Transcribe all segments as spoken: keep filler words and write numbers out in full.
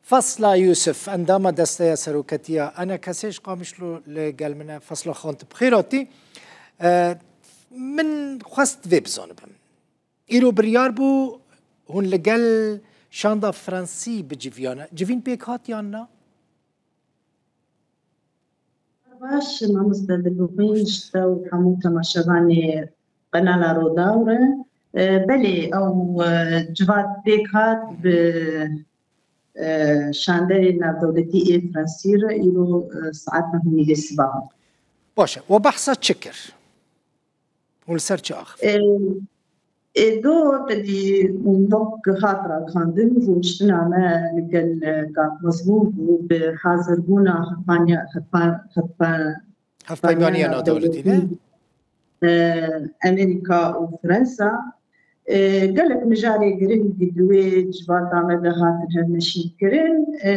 Fasla Yusuf, endama Desteya Seroketiya ENKSê ji Qamişlo li gel min e. Fasla Xan, tu bi xêr hatî. E, min xwest vê bizanibim. Îro biryar bû hûn li gel şanda Fransî biciviyane. Civîn pêk hat yan na? Baş, mamoste Dilbixwîn, ji te û hemû temaşevanê qenala Rodawr re. E, belê, ew, e, civat pêk hat bi, e, şanderê navdewletî ê Fransî re îro, e, saet neh û nîvê sibahan. Baş e, we behsa çi kir? Hûn li ser çi axiftin? E, Ê do tedî wek hat ragihandin, rûniştina me li gel, e, kak Mezlûm bû bi hazirbûna hevpaniya-, hevpa-, hevpa-, Hevpeymaniya navdewletî, ne? E, Amerîka û Fransa. E, gelek mijarê giring di wê civata me de hatin hevneşînkirin. E,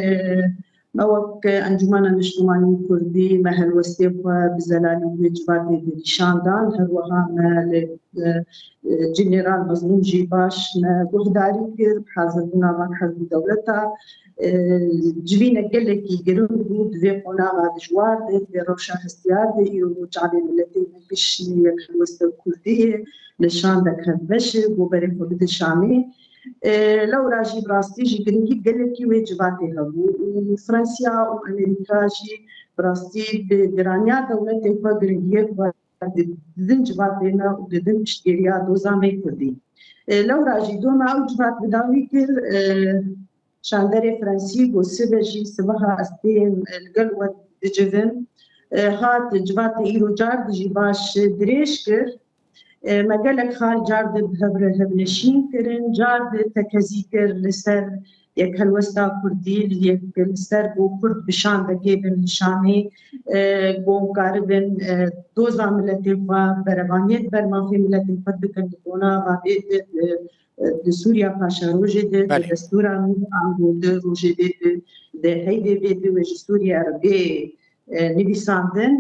Me wek Encûmena Niştimanî Kurdî, me helwestê xwe bi zelalî wê civatê de nîşan dan. Her wiha me li, e, e, General Mezlûm jî baş me guhdarî kir, bi hazirbûna van hevdû dewleta. E, civînek gelekî giring bû di vê qonaxa dijwar de, di vê rewşa hestiyar de, îro çavê miletê me kişî yek helwesta Kurdî ye, li şandek hevbeş e, ku berê xwe bide Şamê. E, lewra jî bi rastî jî giringî gelekî wê civatê hebû û Fransiya û Amerîka jî bi rastî bi giraniya dewletê xwe giringiyê xwe di-, didin civatê me û didin piştgiriya doza me Kurdî. E, lewra jî doma ew civat bi dawî kir, e, şanderê Fransî got, sibe jî sibeha ez têm, e, li gel we dicivim. E, hat civatê îro car di jî baş dirêj kir. E, me gelek xal car di bi hev re hevneşîn kirin, car di tekezî kir li ser yek helwesta Kurdî, li yek li ser ku Kurd bi şandekê bin li Şamê, e, ku karibin, e, doza miletê xwe, berevaniyê di ber mafê miletê xwe bikin, li konava vê de, e, e, di Sûriya Paşarojê de, di Belê. destûra nû ango di rojê vê de, di heydê vê de wê ji Sûriye re bê e, nivîsandin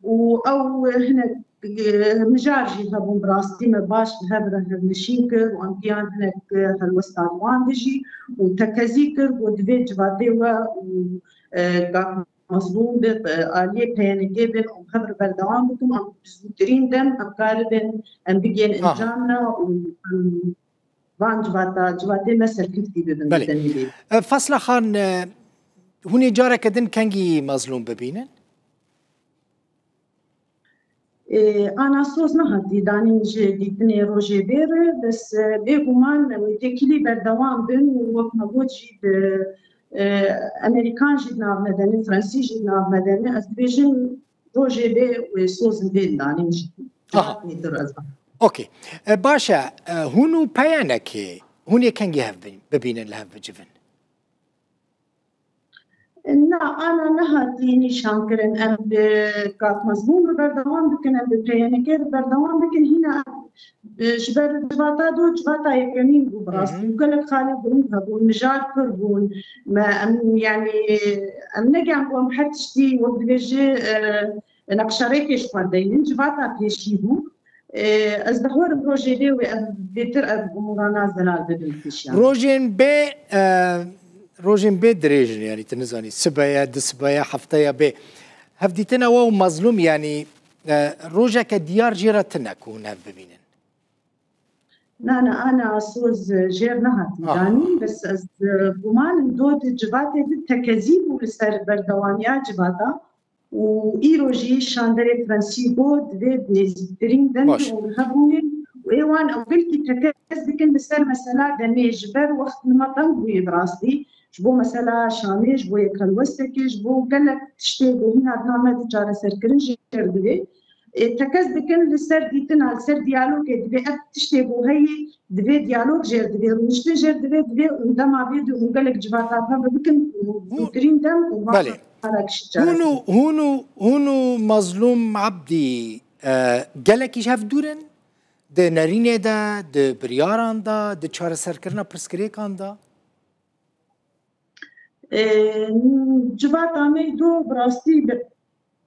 û ew hinek, e, mijar jî hebûn, bi rastî me baş bi hev re hevnişîn kir û em diyan hinek, e, helwestan wan de jî û tekezî kir ku divê civatê we û, e, kak Mezlûm bi, e, aliyê P Y N G bin û hev re berdewam bikin, em bi zûtirîn dem em karibin em bigihên Aha. encamna û em van civata, civatê me serkeftî bibin Belê. bi tenê bê. E, Fasla Xan, e, hûn ê careke din kengî Mezlûm bibînin? E, ana soz nehatî danîn ji dîtinê rojê bê re, bes, e, bêguman wê têkilî berdewam bin û wek me got jî bi, e, Amerîkan jî di nav me de ne, Fransî jî di nav me de ne. Ez dibêjim rojê bê wê soz li vê danîn jî. Aha. Nêtir ez Okey. E, baş e, e, hûn û P Y N G hûn ê kengî hev bin-, bibînin, li hev bicivin? Na, ana nehatî nîşan kirin. Em bi kak Mezlûm re berdewam bikin, em bi P Y N G re berdewam bikin. Hîna, e, ji ber civata do, civata yekemîn bû bi Hı hı. rastî. Û gelek xalê giring hebûn, mijar pir bûn. Me, em, yanî, em negihan ku em her tiştî wek dibêje, e, neqşerêkê ji xwe deynin. Civata pêşî bû. E, ez dihorim rojê dê wê ev bêtir ev umûrana zelal bibin pêşiyan. Rojên bê, e, rojên bê dirêj in, yanî tu nizanî, sibe ye, du sibe ye, hefte ye bê. Hevdîtina we û Mezlûm, yanî, e, rojeke diyar jê re tune ku hûn hev bibînin? Na, na, ana soz, e, jêr nehatî Aha. danîn, bes ez, e, gumanim do di civatê di tekezî bû li ser berdewamiya civata. Û îro jî şanderê Fransî got, divê bi nêzîktirîn dem Baş. û hebûnê û ê wan ew gelkî tekez dikin li ser mesela demê, ji ber wext nima teng bûye bi rastî, ji bo mesela Şamê, ji bo yek helwestekê, ji bo gelek tiştê ku hîna di nav me de çareserkirin jêr divê. Ê, tekez dikin li ser dîtina, li ser diyalogê, divê ev tiştê ku heyî, divê diyalog jêr divê, rûniştin jêr divê, divê û dema vê de û gelek civata hev bikin û Hû-, zûtirîn dem û belê. Hûn û, hûn û, hûn û Mezlûm Ebdî, e, gelekî ji hev dûr in? Di nerînê de, di biryaran de, di çareserkirina pirsgirêkan de? E, civata me do bi rastî bi,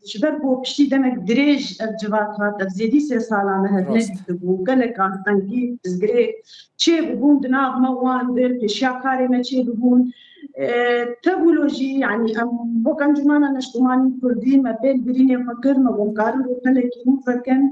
ji ber ku piştî demek dirêj ev civat hat, ev zêdî sê sala me hev Rast. nedîtibû. Gelek astengî, pirsgirêk çêbûbûn di nav me wan de, pêşiya karê me çêbûbûn. E, tevûlo jî, yanî em wek Encûmena Neştimanî Kurdî me pêl birînê xwe kir, me got karin rûpelekî nû vekin,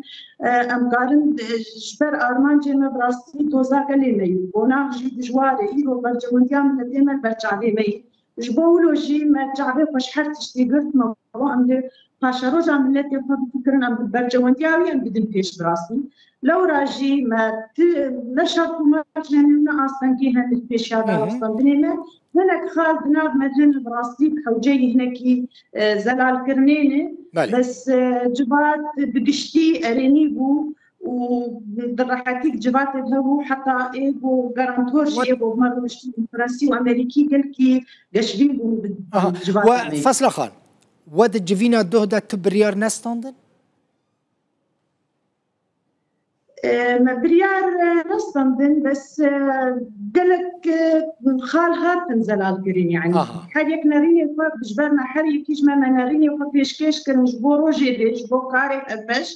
e, em karin, e, ji ber armancê me bi rastî doza gelê me yî. Qonax jî dijwar e, îro bercewendiya miletê me ber çavê me yî. Ji bo wilo jî me çavê xwe ji her tiştî girt, me got em dê paşeroja miletê xwe bifikirin, em bi bercewendiya wî em bidin pêş bi rastî. Lewra jî me ti ne şerqûmet hene û ne astengî hene li pêşiya Hı hı. danûstandinê me. Hinek xal di nav me hene bi rastî bi hewceyî hinekî, e, zelalkirinê ne. Belê. Bes, e, civat bi giştî erênî bû û di rehetî civatê de hebû, heta ê ku garantor jî What? ê ku me rûniştî fransî û amerîkî gelkî geşbîn bûn bi Aha. civatê We me. Fesla Xan, we di civîna doh de tu biryar nestandin? E, me biryar, e, nestandin, bes, e, gelek, e, xal hatin zelalkirin, yanî. Aha. Her yek nerînê xwe, ji ber me her yekî ji me, me nerînê xwe pêşkêş kirin ji bo rojê dê, ji bo karê hevbeş.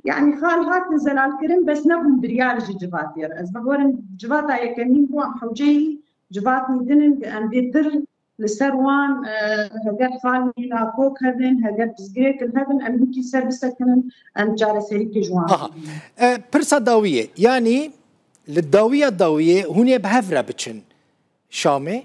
Yanî xal hatin zelalkirin, bes nebûn biryar ji civatê re. Ez bigorim civata yekemîn bû, em hewceyî civatî din in, em bêtir li ser wan, e, heger xal nîna kok hebin, heger pirsgirêk hebin, em hinkî ser bisekinin, em çareserîkê ji wan Aha. bidin. E, pirsa dawiyê, yanî li dawiya dawiyê hûn ê bi hev re biçin Şamê?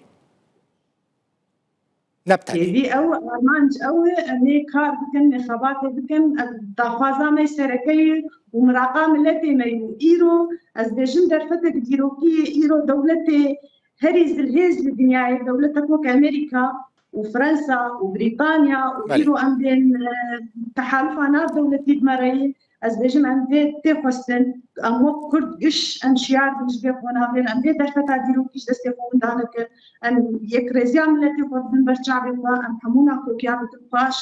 Ne bi tenê. Hêvî ew, armanc ew e, em ê kar bikin, em ê xebatê bikin, ev daxwaza me sereke ye û miraqa miletê me ye. Îro ez bêjim derfetek dîrokî ye, îro dewletê herî zilhêz li dinyayê, dewletek wek Amerîka û Fransa û Brîtanya û Belê. îro em bên, e, tehalufa nav dewletî bi me re ye. Ez bêjim em vê tê xwestin, em wek Kurd giş em şiyar bin ji vê qonaxê re, em vê derfeta dîrokî ji destê xwe winda nekin. Em yekrêziya miletê xwe bidin ber çavê xwe, em hemû nakokiya bikin paş,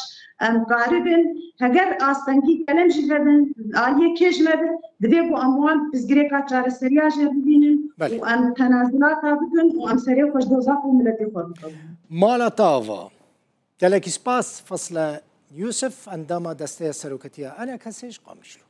em karibin, heger astengî kelem jî hebin, aliyê kê ji me be, divê ku em wan pirsgirêka çareseriya jê bibînin Belê. û em tenazulata bikin û em serê xwe ji doza xwe û miletê xwe bikin. Mala te ava. Gelekî spas Fesle Yusuf, endama Desteya Seroketiya ENKSê ji Qamişlo.